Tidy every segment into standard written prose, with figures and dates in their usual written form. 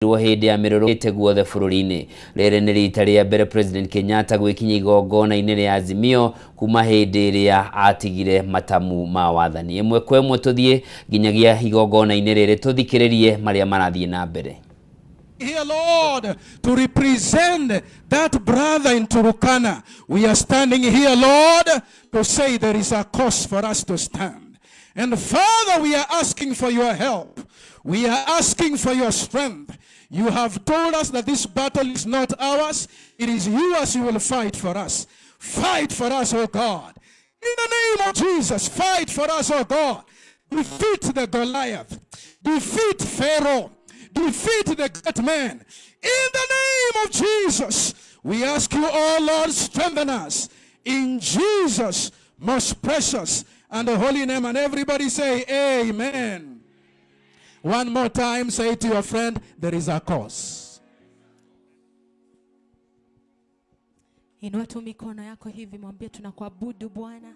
Hĩndĩ ya mĩrũrũngano guothe bũrũri-inĩ. Rĩrĩ nĩ rita rĩa mbere President Kenyatta gwĩkinyia igongona-inĩ rĩa Azimio kuma hĩndĩ ĩrĩa atigire matamu ma wathani. Ĩmwe kwa ĩmwe tũthiĩ nginyagia igongona-inĩ rĩrĩ tũthikĩrĩrie marĩa marathiĩ na mbere. Here, Lord, to represent that brother in Turkana. We are standing here, Lord, to say there is a cause for us to stand. And Father, we are asking for your help. We are asking for your strength. You have told us that this battle is not ours. It is yours you will fight for us. Fight for us, oh God. In the name of Jesus, fight for us, oh God. Defeat the Goliath. Defeat Pharaoh. Defeat the great man. In the name of Jesus, we ask you, oh Lord, strengthen us. In Jesus' most precious and the holy name. And everybody say, Amen. One more time, say to your friend, there is a cause. Inua tu mikono yako hivi, mwambie tunakuabudu Bwana.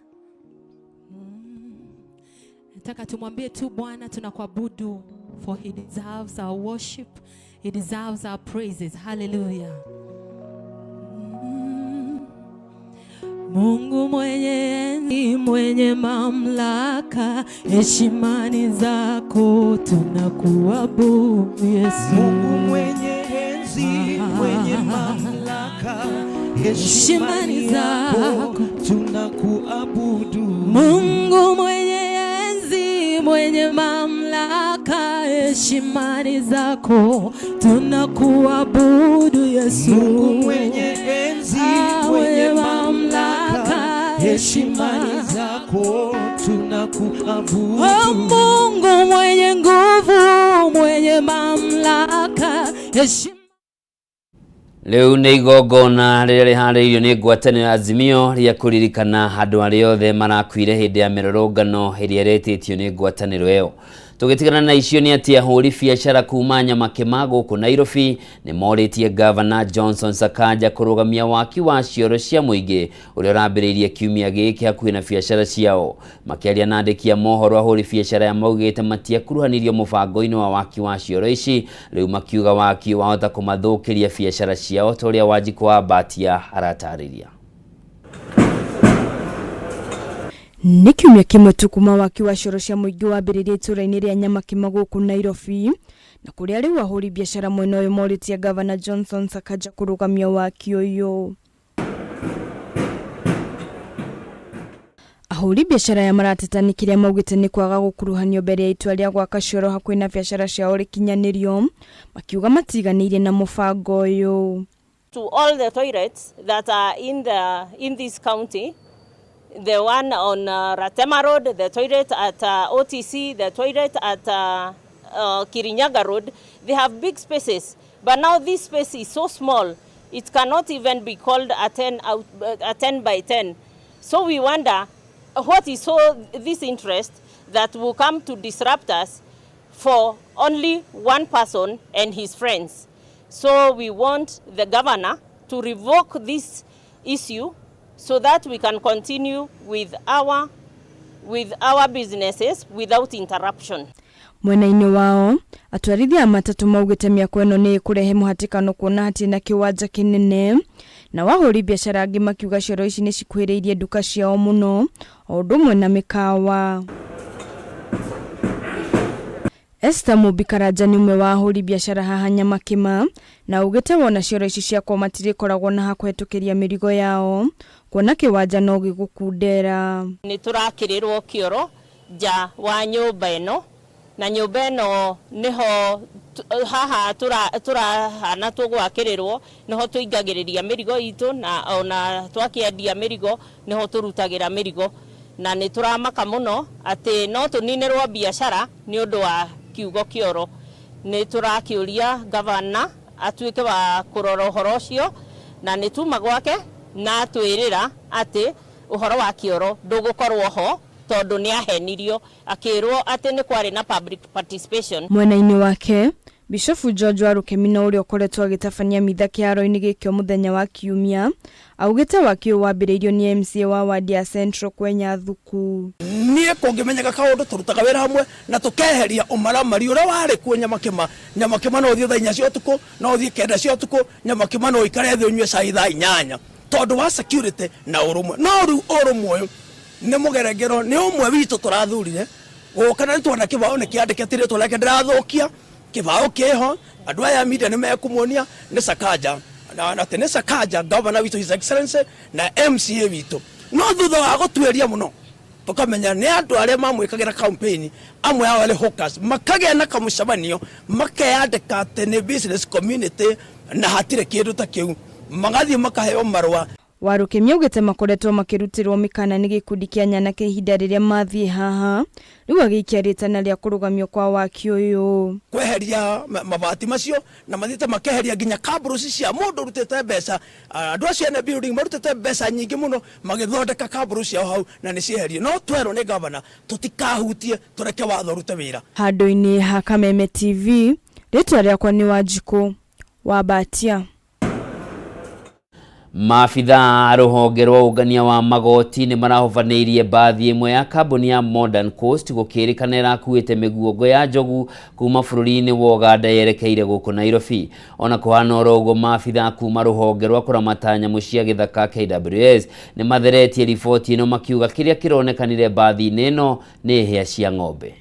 Nataka tumwambie tu Bwana tunakuabudu, for he deserves our worship, he deserves our praises. Hallelujah. Mungu mwenye enzi, mwenye mamlaka, heshima ni zako, tunakuabudu Yesu. Mungu mwenye enzi, mwenye mamlaka, heshima ni zako, tunakuabudu. Mungu mwenye enzi, mwenye mamlaka, heshima ni zako, tunakuabudu Yesu. Mungu mwenye enzi, mwenye mamlaka, heshima ni zako, tunakuabudu. Oh, Mungu mwenye nguvu, mwenye mamlaka, heshima. Rĩu nĩ igongona rĩrĩa rĩharĩirio nĩ ngwatanĩro ya Azimio rĩa kũririkana andũ arĩa othe marakuire hĩndĩ ya mĩrũrũngano ĩrĩa ĩretĩtio nĩ ngwatanĩro ĩyo. Tũgĩtigana na icio nĩ atĩ ahũri biacara kuma Nyamakima gũkũ Nairobi nĩ morĩtie Gavana Johnson Sakaja kũrũgamia waki wa cioro cia mũingĩ ũrĩa ũrambĩrĩirie kiumia gĩkĩ hakuhĩ na biacara ciao. Makĩaria na andĩki a mohoro, ahũri biacara aya maugĩte matiakuruhanirio mũbango-inĩ wa waki wa cioro ici, rĩu makiuga waki wahota kũmathũkĩria biacara ciao ta ũrĩa Wanjikũ wa Mbatia aratarĩria. Nĩ kiumia kĩmwe tu kuma waki wa cioro cia mũingĩ wambĩrĩria itũũra-inĩ rĩa Nyamakima gũkũ Nairobi, na kũrĩa rĩu ahũri biacara mwena ũyũ morĩtie Gavana Johnson Sakaja kũrũgamia waki ũyũ. Ahũri biacara aya marateta nĩ kĩrĩa maugĩte nĩ kwaga gũkuruhanio mbere ya itua rĩa gwaka cioro hakuhĩ na biacara ciao rĩkinyanĩrio, makiuga matiganĩirie na mũbango ũyũ. To all the toilets that are in this county, the one on Ratema Road, the toilet at OTC, the toilet at Kirinyaga Road, they have big spaces. But now this space is so small, it cannot even be called a 10, out, a 10 by 10. So we wonder what is so this interest that will come to disrupt us for only one person and his friends. So we want the governor to revoke this issue so that we can continue with our businesses without interruption. Mwena-inĩ wao, atwarithia a matatũ maugĩte mĩako ĩno nĩ ĩkũrehe mũhatĩkano kuona hatirĩ na kĩwanja kĩnene, na ahũri biacara angĩ makiuga cioro ici nĩ cikuhĩrĩirie nduka ciao mũno o ũndũ ũmwe na mĩkawa. Esther Mumbi Karanja nĩ ũmwe wa ahũri biacara haha Nyamakima, na augĩte wona cioro ici ciakwo matirĩkoragwo na ha kũhetũkĩria mĩrigo yao kuona kĩwanja no gĩgũkundera. Nĩ tũrakĩrĩrwo kĩoro nja wa nyũmba ĩno, na nyũmba ĩno nĩho haha tũrahana tũgwakĩrĩrwo, nĩho tũingagĩrĩria mĩrigo itũ, na ona twakĩendia mĩrigo nĩho tũrutagĩra mĩrigo, na nĩ tũramaka mũno atĩ no tũninĩrwo biacara nĩ ũndũ wa kiugo kĩoro. Nĩ tũrakĩũria gavana atuĩke wa kũrora ũhoro ũcio, na nĩ tuma gwake na atwĩrĩra atĩ ũhoro wa kĩoro ndũgũkorwo ho tondũ nĩ ahenirio akĩrwo atĩ nĩ kwarĩ na public participation. Mwena-inĩ wake, Bishofu George Warukemi na ũrĩa ũkoretwo agĩtabania mitha kĩharo-inĩ gĩkĩ o mũthenya wa kiumia augĩte waki ũyũ wambĩrĩirio nĩ MCA wa wadi ya Central Kwenya Thuku. Niĩ kũngĩmenyeka kaũndũ tũrutaga wĩra hamwe na tũkeheria ũmaramari ũrĩa warĩ kuo Nyamakĩma. Nyamakĩma no ũthiĩ thaa 4 cia ũtukũ, no ũthiĩ 9 cia ũtukũ, Nyamakĩma no ũikare thĩ ũnyue cai thaa 8 tondũ wa security na ũrũmwe. No rĩu ũrũmwe ũyũ nĩ mũgerengero, nĩ ũmwe witũ tũrathurire gũka na nĩtuona kĩbaũ nĩ kĩandĩke ti rĩtwa rĩake ndĩrathũkia kĩbaũ kĩho andũ aya media nĩ mekũmuonia nĩ Sakaja na atĩ nĩ Sakaja governor witũ His Excellency na MCA witũ. No thutha wa gũtuĩria mũno tũkamenya nĩ andũ arĩa mamwĩkagĩra campaign amwe ao arĩ hawkers makagĩa na kamũcemanio makeyandĩka atĩ nĩ business community na hatirĩ kĩndũ ta kĩu, magathiĩ makaheo marũa. Warukemi augĩte makoretwo makĩrutĩrwo mĩkana nĩ gĩkundi kĩa nyanake ihinda rĩrĩa mathiĩ haha rĩu agĩikia rĩtana rĩa kũrũgamio kwa waki ũyũ. Kweheria mabati macio na mathiĩte makeheria nginya kabruci cia mũndũ ũrutĩte mbeca. Andũ acio ene building marutĩte mbeca nyingĩ mũno magĩthondeka kabruci ciao hau na nĩ cieherie. No twerwo nĩ governor tũtikahutie, tũreke watho ũrute wĩra. Handũ-inĩ ha Kameme TV, rĩtwa rĩakwa nĩ Wanjikũ wa Mbatia. Maabitha rũhonge rwa ũngania wa magoti nĩ marahobanĩirie mbathi ĩmwe ya kambuni ya Modern Coast gũkĩrĩkana ĩrakuĩte mĩguongo ya njogu kuma bũrũri-inĩ wa Uganda yerekeire gũkũ Nairobi. Ona kũhana oro ũguo, maabitha kuma rũhonge rwa kũramata nyamũ cia gĩthaka KWS nĩ matheretie riboti ĩno makiuga kĩrĩa kĩronekanire mbathi-inĩ ĩno nĩ hĩa cia ng'ombe.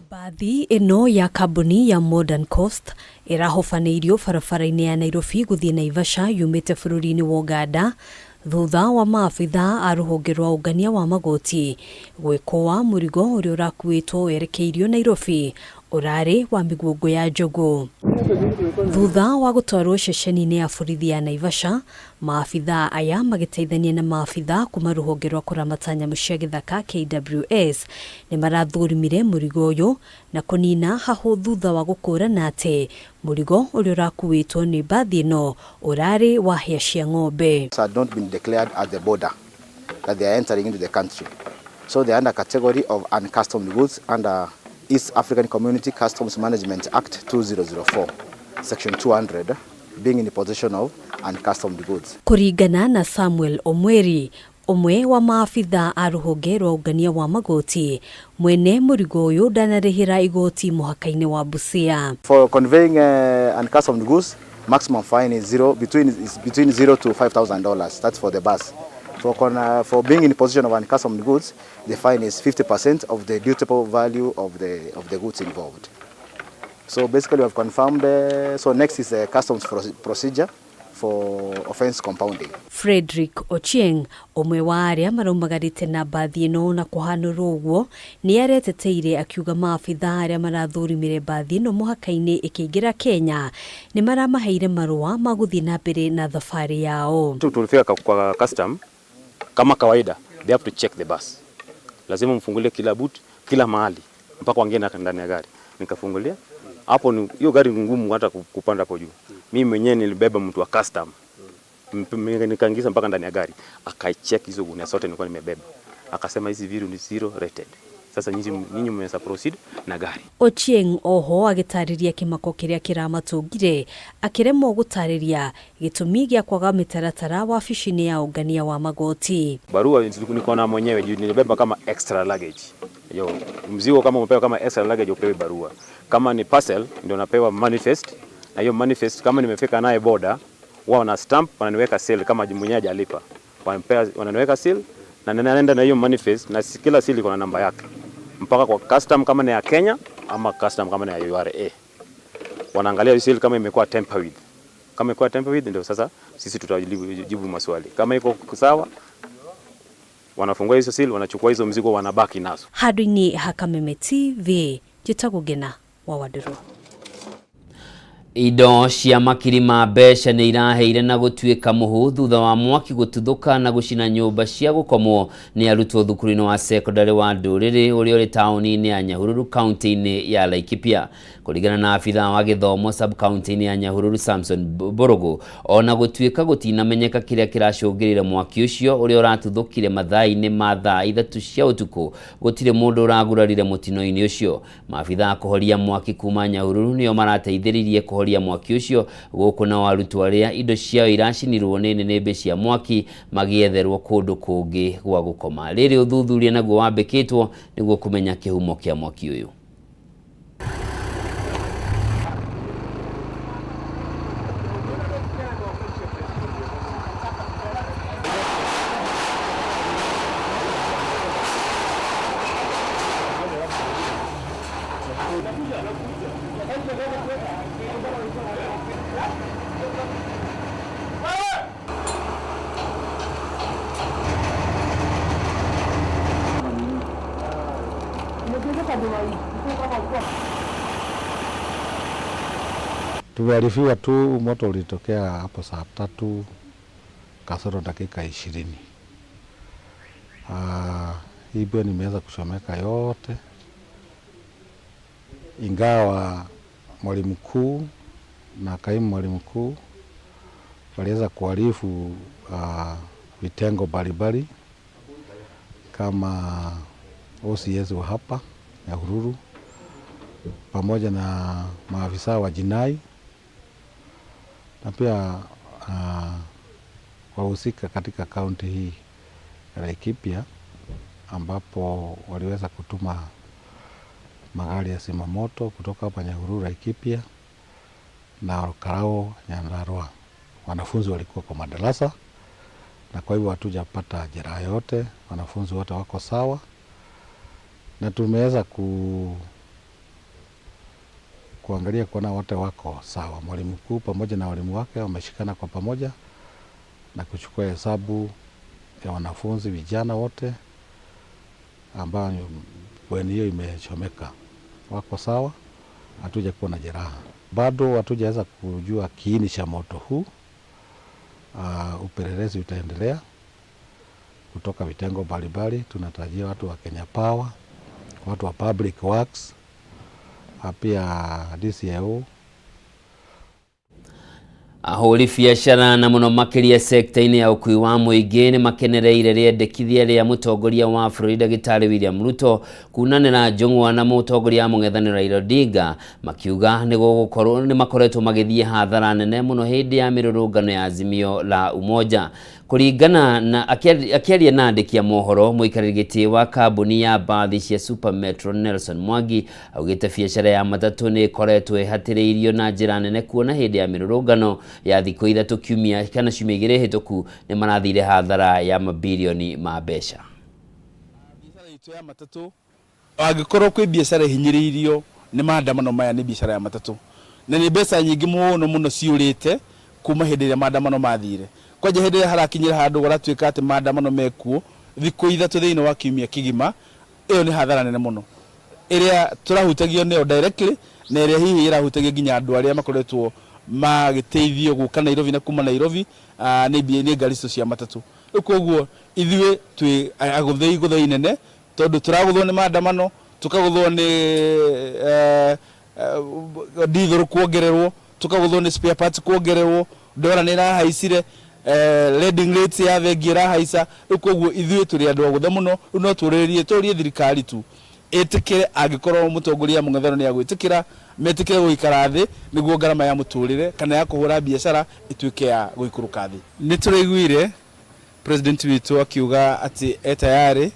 Mbathi ĩno ya kambuni ya Modern Coast ĩrahobanĩirio barabara-inĩ ya Nairobi gũthiĩ Naivasha yumĩte bũrũri-inĩ wa Uganda thutha wa maabitha a rũhonge rwa ũngania wa magoti gwĩkũa mũrigo ũrĩa ũrakuĩtwo werekeirio Nairobi ũrarĩ wa mĩguongo ya njogu. Thutha wa gũtwarwo ceceni-inĩ ya borithi ya Naivasha, maabitha aya magĩteithania na maabitha kuma rũhonge rwa kũramata nyamũ cia gĩthaka KWS nĩ marathũrimire mũrigo ũyũ na kũnina hahũ thutha wa gũkũrana atĩ mũrigo ũrĩa ũrakuĩtwo nĩ mbathi ĩno ũrarĩ wa hĩa cia ng'ombe. Had not been declared at the border that they are entering into the country. So they are under category of uncustomed goods under East African Community Customs Management Act 2004, Section 200, being in the possession of uncustomed goods. Kũringana na Samuel Omweri, ũmwe wa maabitha a rũhonge rwa ũngania wa magoti, mwene mũrigo ũyũ ndanarĩhĩra igoti mũhaka-inĩ wa Busia. For conveying uncustomed goods, maximum fine is between $0 to $5,000. That's for the bus. For being in possession of uncustomed goods, the fine is 50% of the dutiable value of the goods involved. So basically, we have confirmed. So next is the customs procedure for offense compounding. Frederick Ochieng, ũmwe wa arĩa maraumagarĩte na mbathi ĩno na kũhanũrwo ũguo, nĩ areteteire akiuga maabitha arĩa marathũrimire mbathi ĩno mũhaka-inĩ ĩkĩingĩra Kenya nĩ maramaheire marũa ma gũthiĩ na mbere na thabarĩ yao. Tulifika kwa custom kama kawaida, they have to check the bus. Lazima mfungulie kila boot, kila mahali mpaka waingie ndani ya gari. Nikafungulia hapo, hiyo gari ngumu hata kupanda hapo juu. Mimi mwenyewe nilibeba mtu wa custom, nikaingiza mpaka ndani ya gari, akaicheck hizo gunia zote nilikuwa nimebeba, akasema hizi vitu ni zero rated. Sasa nyinyi mmeweza proceed na gari. Ochieng oho agĩtarĩria kĩmako kĩrĩa kĩramatũngire akĩremwo gũtarĩria gĩtũmi gĩa kwaga mĩtaratara wabici-inĩ ya ũngania wa magoti. Barua niko na mwenyewe juu nilibeba kama extra luggage. Yo, mzigo kama umepewa kama extra luggage upewe barua. Kama ni parcel ndio napewa manifest, na hiyo manifest kama nimefika naye border wao wana stamp, wananiweka seal kama mwenyewe hajalipa. Wananiweka seal na ninaenda na hiyo manifest, na kila seal iko na namba yake. Mpaka kwa custom kama ni ya Kenya ama custom kama ni ya URA. Wanaangalia seal kama imekuwa tamper with. Kama imekuwa tamper with ndio sasa sisi tutajibu maswali. Kama iko sawa wanafungua hizo seal, wanachukua hizo mzigo, wanabaki nazo. Handũ-inĩ ha Kameme TV, njĩtagwo Ngena wa Wanderu. Indo cia makiri ma mbeca nĩ iraheire na gũtuĩka mũhu thutha wa mwaki gũtuthũka na gũcina nyũmba cia gũkomwo nĩ arutwo thukuru-inĩ wa sekondarĩ wa Ndũrĩrĩ ũrĩa ũrĩ taũni-inĩ ya Nyahururu kaunti-inĩ ya Laikipia. Kũringana na abithaa wa gĩthomo sub-county-inĩ ya Nyahururu Samson Mbũrũgũ, ona gũtuĩka gũtinamenyeka kĩrĩa kĩracũngĩrĩire mwaki ũcio ũrĩa ũratuthũkire mathaa-inĩ ma thaa 3 cia ũtukũ, gũtirĩ mũndũ ũragurarire mũtino-inĩ ũcio. Maabithaa a kũhoria mwaki kuma Nyahururu nĩo marateithĩrĩirie kũhoria mwaki ũcio, gũkũ nao arutwo arĩa indo ciao iracinirwo nĩ nĩnĩmbĩ cia mwaki magĩetherwo kũndũ kũngĩ gwa gũkoma. Rĩrĩ ũthuthuria naguo wambĩkĩtwo nĩguo kũmenya kĩhumo kĩa mwaki ũyũ. Tumearifiwa tu moto ulitokea hapo saa 3 kasoro dakika 20. Hii bweni imeweza kuchomeka yote, ingawa mwalimu mkuu na kaimu mwalimu mkuu waliweza kuarifu vitengo mbalimbali kama OCS wa hapa Nyahururu pamoja na maafisa wa jinai na pia wahusika katika kaunti hii ya Laikipia, ambapo waliweza kutuma magari ya zimamoto kutoka hapa Nyahururu Laikipia na Olkalou Nyandarua. Wanafunzi walikuwa kwa madarasa na kwa hivyo hatujapata jeraha yote, wanafunzi wote wako sawa, na tumeweza kuangalia kuona wote wako sawa. Mwalimu mkuu pamoja na walimu wake wameshikana kwa pamoja na kuchukua hesabu ya wanafunzi vijana wote ambao bweni hiyo imechomeka, wako sawa, hatujakuwa na jeraha. Bado hatujaweza kujua kiini cha moto huu. Upelelezi utaendelea kutoka vitengo mbalimbali. Tunatarajia watu wa Kenya Power, watu wa Public Works, pia DCIO. Ahũri biacara na mũno makĩria sekta-inĩ ya ũkui wa mũingĩ nĩ makenereire rĩendekithia rĩa mũtongoria wa bũrũri ndagĩtarĩ William Ruto kunanĩra njũng'wa na mũtongoria wa mũng'ethanĩro Raila Odinga, makiuga nĩ makoretwo magĩthiĩ hathara nene mũno hĩndĩ ya mĩrũrũngano ya Azimio la Umoja. Kũringana na akĩaria na andĩki a mohoro, mũikarĩri gĩtĩ wa kambuni ya mbathi cia Super Metro Nelson Mwangi augĩte biacara ya matatũ nĩ ĩkoretwo ĩhatĩrĩirio na njĩra nene kuona hĩndĩ ya mĩrũrũngano ya thikũ 3 kiumia kana ciumia 2 hĩtũku nĩ marathire hathara ya mabirioni ma mbeca. Biacara itũ ya matatũ angĩkorwo kwĩ biacara ĩhinyĩrĩirio nĩ maandamano maya nĩ biacara ya matatũ, na nĩ mbeca nyingĩ mũno mũno ciũrĩte kuma hĩndĩ ĩrĩa maandamano mathire. Kwanja hĩndĩ ĩrĩa harakinyĩra handũ kũratuĩka atĩ maandamano mekuo thikũ 3 thĩinĩ wa kiumia kĩgima, ĩyo nĩ hathara nene mũno ĩrĩa tũrahutagio nĩyo directly na ĩrĩa hihi ĩrahutagia nginya andũ arĩa makoretwo magĩteithio gũka Nairobi na kuma Nairobi nĩ ngari icio cia matatũ. Rĩu koguo ithuĩ twĩ agũthei gũthei nene tondũ tũragũthwo nĩ maandamano, tũkagũthwo nĩ ndithũrũ kuongererwo, tũkagũthwo nĩ spare parts kuongererwo, ndora nĩ ĩrahaicire, lending rates ya bengi ĩrahaica. Rĩu koguo ithuĩ tũrĩ andũ agũthe mũno. Rĩu no tũrĩrĩrie tũrie thirikari tu ĩtĩkĩre, angĩkorwo mũtongoria mũng'ethanĩro nĩ agwĩtĩkĩra, metĩkĩre gũikara thĩ nĩguo ngarama ya mũtũrĩre kana ya kũhũra biacara ĩtuĩke ya gũikũrũka thĩ. Nĩ tũraiguire president witũ akiuga atĩ e tayari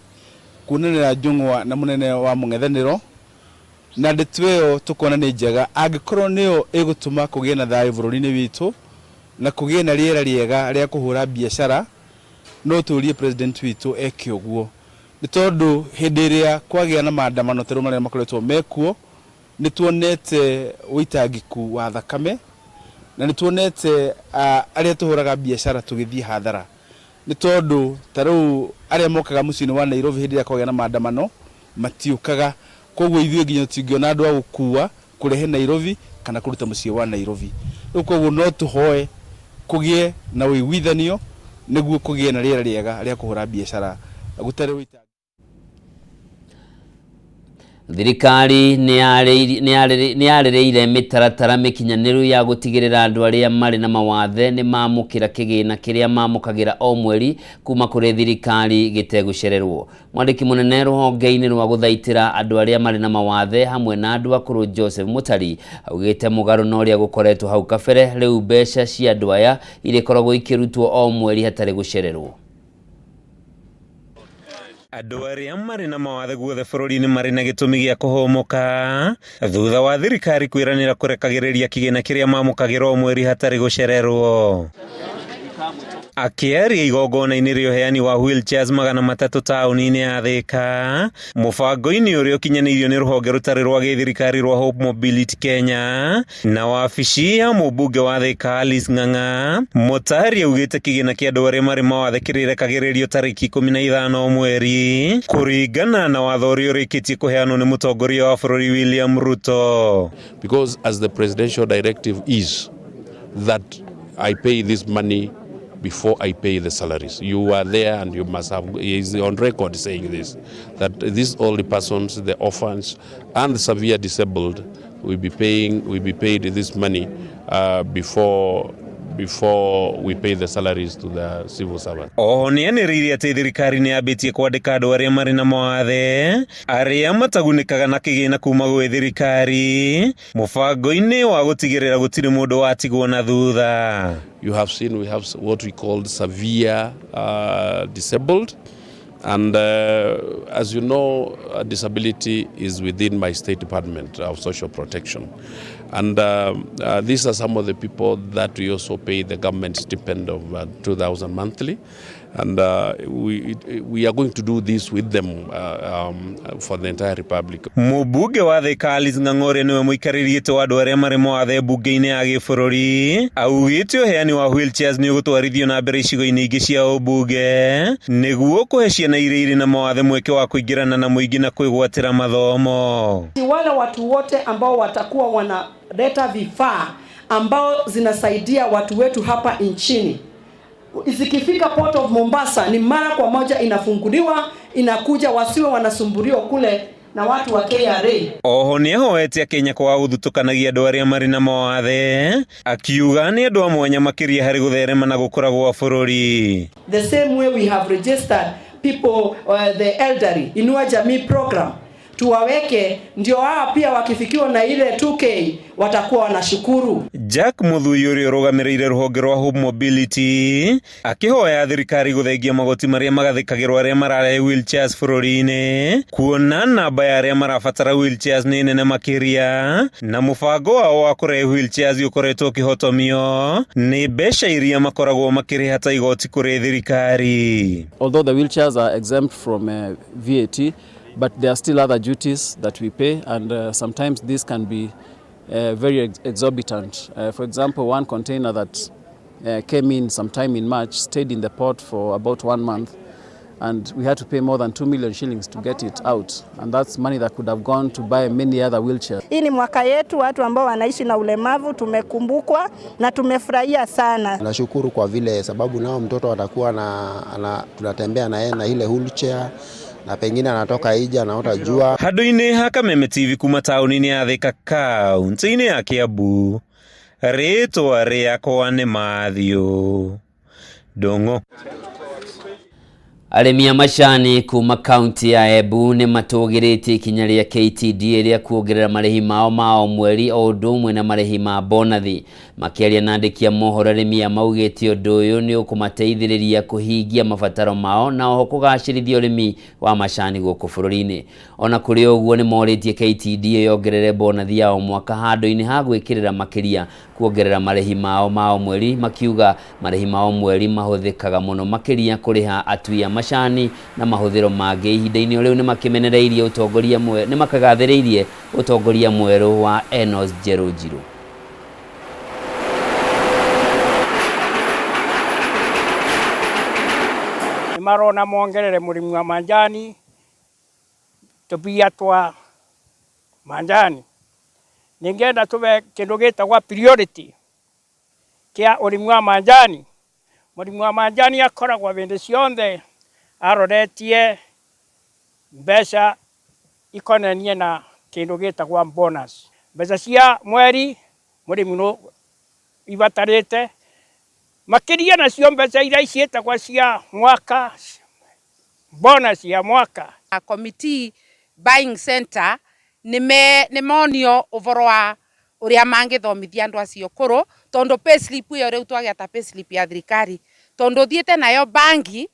kunanĩra njũng'wa na mũnene wa mũng'ethanĩro, na ndeto ĩyo tũkona nĩ njega angĩkorwo nĩyo ĩgũtũma kũgĩe na thayũ bũrũri-inĩ witũ na kũgĩe na rĩera rĩega rĩa kũhũra biacara. No tũrie president witũ eke ũguo, nĩ tondũ hĩndĩ ĩrĩa kwagĩa na maandamano ta rĩu marĩa makoretwo mekuo, nĩ tuonete ũitangĩku wa thakame na nĩ tuonete arĩa tũhũraga biacara tũgĩthiĩ hathara, nĩ tondũ ta rĩu arĩa mokaga mũciĩ-inĩ wa Nairobi hĩndĩ ĩrĩa kwagĩa na maandamano matiũkaga, koguo ithuĩ nginya tũtingĩona andũ a gũkua Kũrehe Nairobi kana kũruta mũciĩ wa Nairobi. Rĩu koguo no tũhoe kũgĩe na ũiguithanio nĩguo kũgĩe na rĩera rĩega rĩa kũhũra biacara gũtarĩ ũitangi. Thirikari nĩ yarĩrĩire mĩtaratara mĩkinyanĩru ya gũtigĩrĩra andũ arĩa marĩ na mawathe nĩ mamũkĩra kĩgĩna kĩrĩa mamũkagĩra o mweri kuma kũrĩ thirikari gĩtegũcererwo. Mwandĩki mũnene rũhonge-inĩ rwa gũthaitĩra andũ arĩa marĩ na mawathe hamwe na andũ akũrũ Joseph Mutari augĩte mũgarũ na ũrĩa gũkoretwo hau kabere, rĩu mbeca cia andũ aya irĩkoragwo ikĩrutwo o mweri hatarĩ gũcererwo. Andũ arĩa marĩ na mawathe guothe bũrũri-inĩ marĩ na gĩtũmi gĩa kũhũmũka thutha wa thirikari kwĩranĩra kũrekagĩrĩria kĩgĩna kĩrĩa mamũkagĩra o mweri hatarĩ gũcererwo. Akĩaria igongona-inĩ rĩa ũheani wa wheelchairs 300 taũni-inĩ ya Thika, mũbango-inĩ ũrĩa ũkinyanĩirio nĩ rũhonge rũtarĩ rwa gĩthirikari rwa Hope Mobility Kenya na wabici ya mũmbunge wa Thika Alice Ng'ang'a, Mutari augĩte kĩgĩna kĩa andũ arĩa marĩ mawathe kĩrĩrekagĩrĩrio tarĩki 15 mweri kũringana na watho ũrĩa ũrĩkĩtie kũheanwo nĩ mũtongoria wa bũrũri William Ruto. Because as the presidential directive is that I pay this money before I pay the salaries. You are there and you must have, he is on record saying this, that these old persons, the orphans and the severe disabled will be paying, will be paid this money before we pay the salaries to the civil servants. Oho nĩanĩrĩire atĩ thirikari nĩ yambĩtie kwandĩka andũ arĩa marĩ na mawathe arĩa matagunĩkaga na kĩgĩna kuma gwĩ thirikari mũbango-inĩ wa gũtigĩrĩra gũtirĩ mũndũ watigwo na thutha. You have seen we have what we call severe disabled, and as you know, disability is within my state department of social protection, and these are some of the people that we also pay the government stipend of 2,000 monthly, and we are going to do this with them for the entire republic. Mũmbunge wa Thika Alice Ng'ang'ore niwe mũikarĩri gĩtĩ wa andũ arĩa marĩ mawathe mbunge-inĩ ya gĩbũrũri augĩte ũheani wa wheelchairs nĩ ũgũtwarithio na mbere icigo-inĩ ingĩ cia ũmbunge nĩguo kũhe ciana iria irĩ na mawathe mweke wa kũingĩrana na mũingĩ na kwĩgwatĩra mathomo. Wale watu wote ambao watakuwa wanaleta vifaa ambao zinasaidia watu wetu hapa nchini, zikifika Port of Mombasa ni mara kwa moja inafunguliwa, inakuja, wasiwe wanasumbuliwa kule na watu wa KRA. Oho nĩahoete Kenya kwaga gũthutũkanagia andũ arĩa marĩ na mawathe akiuga nĩ andũ a mwanya makĩria harĩ gũtherema na gũkũra gwa bũrũri. The same way we have registered people, the elderly Inua Jamii program, tuwaweke ndio hawa pia wakifikiwa na ile 2K watakuwa wanashukuru. Jack Muthui ũrĩa ũrũgamĩrĩire rũhonge rwa Hope Mobility akĩhoya thirikari gũthengia magoti marĩa magathĩkagĩrwo arĩa mararehe wheelchairs bũrũri-inĩ kuona namba ya arĩa marabatara wheelchairs nĩ nene makĩria na mũbango wao wa kũrehe wheelchairs ũkoretwo ũkĩhotomio nĩ mbeca iria makoragwo makĩrĩha ta igoti kũrĩ thirikari. Although the wheelchairs are exempt from VAT, but there are still other duties that we pay, and sometimes this can be very exorbitant. For example, one container that came in sometime in March stayed in the port for about 1 month, and we had to pay more than 2 million shillings to get it out, and that's money that could have gone to buy many other wheelchairs. Hii ni mwaka yetu, watu ambao wanaishi na ulemavu tumekumbukwa na tumefurahia sana. Nashukuru kwa vile sababu nao mtoto atakuwa na tunatembea na yeye na ile wheelchair na pengine anatoka ija anaota jua. Handũ-inĩ ha Kameme TV kuma taũni-inĩ ya Thika kaunti-inĩ ya Kiambu, rĩtwa rĩakwa nĩ Matthew Ndung'u. Arĩmi a macani kuma kaunti ya Embu nĩ matũgĩrĩtie ikinya rĩa KTDA rĩa kuongerera marĩhi mao ma o mweri o ũndũ ũmwe na marĩhi ma bonathi. Makĩaria na andĩki a mohoro, arĩmi aya maugĩte ũndũ ũyũ nĩ ũkũmateithĩrĩria kũhingia mabataro mao na oho kũgacĩrithia ũrĩmi wa macani gũkũ bũrũri-inĩ. Ona kũrĩ ũguo nĩ morĩtie KTDA yongerere bonathi ya o mwaka handũ-inĩ ha gwĩkĩrĩra makĩria kuongerera marĩhi mao ma o mweri, makiuga marĩhi ma o mweri mahũthĩkaga mũno makĩria kũrĩha atui a macani na mahũthĩro mangĩ. Ihinda-inĩ o rĩu nĩmakĩmenereirie ũtongoria mwerũ, nĩmakagathĩrĩirie ũtongoria mwerũ wa Enos Njerũ Njiru. Marona mongerere mũrĩmi wa manjani tũbia twa manjani Ningienda tuve kindu gitagwa priority kia urimi wa manjani. Murimi wa manjani akoragwa bindi cionthe aroretie mbeca ikonanie na kindu gitagwa bonus. Mbeca cia mweri murimi no ibatarite makiria nacio mbeca iria ciĩtagwo cia mwaka, bonus ya mwaka. Committee buying center nĩ monio ũhoro wa ũrĩa mangĩthomithia andũ acio kũrũ, tondũ payslip ĩyo rĩu twagĩa ta payslip ya thirikari, tondũ thiĩte nayo bangi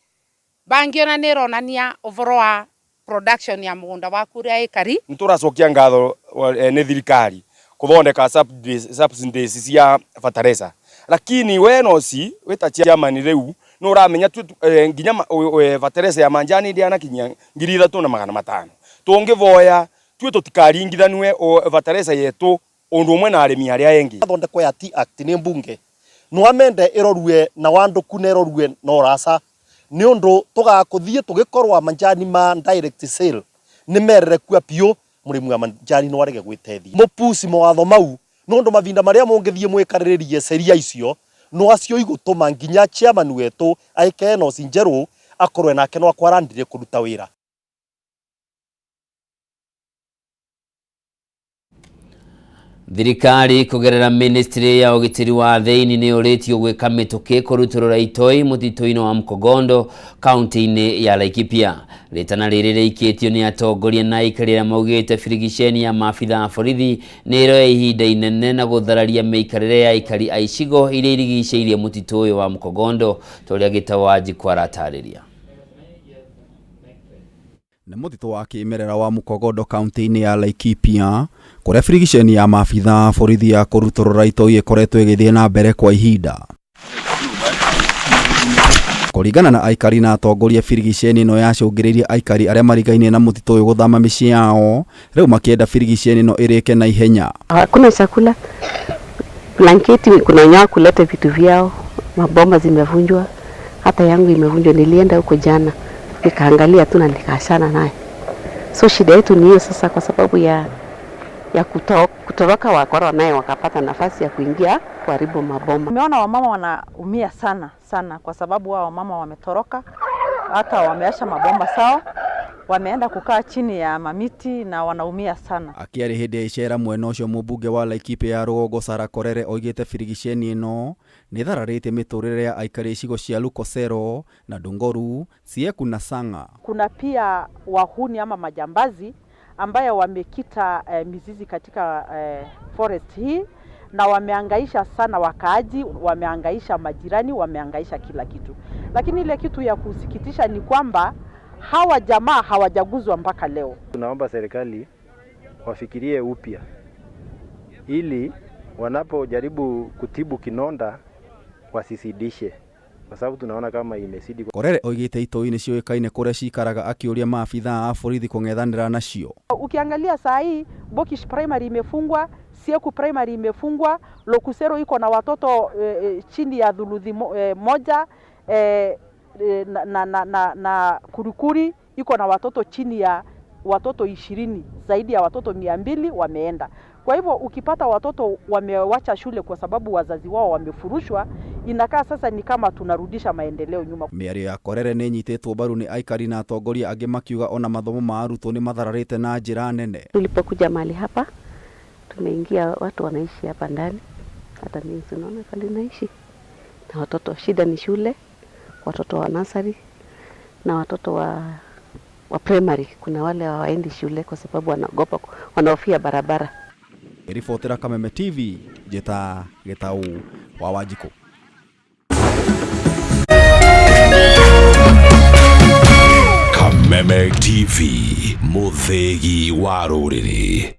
ona nĩ ĩronania ũhoro wa production ya mũgũnda waku ũrĩa ĩkari. Nĩ tũracokia ngatho nĩ thirikari kuthondeka subsidies cia fertilizer, lakini we noci wita chairman riu no uramenya nginya fertilizer ya manjani ndianakinyia 3500 tungivoya tue tutikaringithanue fertilizer yetu undu umwe na arimi aria engi. Thondekwo ya Tea Act ni mbunge no amende irorue na wanduku na irorue na urasa ni undu tugakuthie tugikorwa manjani ma direct sale ni merere kua piu murimi wa manjani no arege gwitethia mupuci mawatho mau nundu mavinda maria mungithie mwikariririe ceria icio no acio igutuma nginya chairman wetu aike no njeru akorwe nake no akwarandire kuruta wira. Thirikari kugerera ministry ya ugitiri wa thiini ni uritio gwika mituki kuruturura itoi mutito-ini wa Mkogondo kaunti-ini ya Laikipia. Ritana riri riikitio ni atongoria na aikari aria maugite birigiceni ya maabitha a borithi ni iroya ihinda inene na guthararia miikarire ya aikari a icigo iria irigiceirie mutito uyu wa Mkogondo ta uria Gitau Wanjiku aratariria. Nĩ mũtitũ wa kĩmerera wa Mukogodo kaunti-inĩ ya Laikipia kũrĩa birigiceni ya maabitha a borithi ya kũrutũrũra itoi ĩkoretwo ĩgĩthiĩ na mbere kwa ihinda. Kũringana na aikari na atongoria, birigiceni ĩno yacũngĩrĩirie aikari arĩa marigainie na mũtitũ ũyũ gũthama mĩciĩ yao, rĩu makĩenda birigiceni ĩno ĩrĩke na ihenya. Hakuna chakula, blanketi, kuna wenye kuleta vitu vyao, mabomba zimevunjwa, hata yangu imevunjwa. Nilienda huko jana nikaangalia tu na nikaachana naye. So shida yetu ni hiyo sasa, kwa sababu ya kutoroka wakora naye wakapata nafasi ya kuingia kuharibu maboma. Nimeona wamama wanaumia sana sana kwa sababu wao wamama wametoroka, hata wameacha mabomba sawa, wameenda kukaa chini ya mamiti na wanaumia sana. Akiari hindi ya icera mwena ucio mũmbunge wa Laikipia ya rũgongo Sarah Korere oigĩte birigiceni ĩno nĩ ĩthararĩtie mĩtũrĩre ya aikari icigo cia Lukosero na Ndungoru, Sieku na Sang'a. Kuna pia wahuni ama majambazi ambaye wamekita mizizi katika forest hii na wameangaisha sana wakaaji, wameangaisha majirani, wameangaisha kila kitu. Lakini ile kitu ya kusikitisha ni kwamba hawa jamaa hawajaguzwa mpaka leo. Tunaomba serikali wafikirie upya ili wanapojaribu kutibu kinonda wasisidishe, kwa sababu tunaona kama imesidi. Korere oigite itoi nĩ ciũĩkaine kũrĩa cikaraga, akĩũria maabitha a borithi kũng'ethanĩra nacio. Ukiangalia saa hii Bokish Primary imefungwa, Sieku Primary imefungwa, Lokusero iko na watoto chini ya thuluthi moja, na Kurikuri iko na watoto chini ya watoto 20, zaidi ya watoto 200 wameenda. Kwa hivyo ukipata watoto wamewacha shule kwa sababu wazazi wao wamefurushwa, inakaa sasa ni kama tunarudisha maendeleo nyuma. Mĩario ya Korere nĩ ĩnyitĩtwo mbaru nĩ aikari na atongoria angĩ makiuga ona mathomo ma arutwo nĩ mathararĩte na njĩra nene. Tulipokuja mahali hapa tumeingia watu wanaishi hapa ndani, hata mimi tunaona pale naishi na watoto. Shida ni shule, watoto wa nursery na watoto wa primary. Kuna wale hawaendi shule kwa sababu wanaogopa, wanahofia barabara. Ribotera Kameme TV, njĩta Gĩtau wa Wanjikũ. Kameme TV, mũthĩgi wa rũrĩrĩ.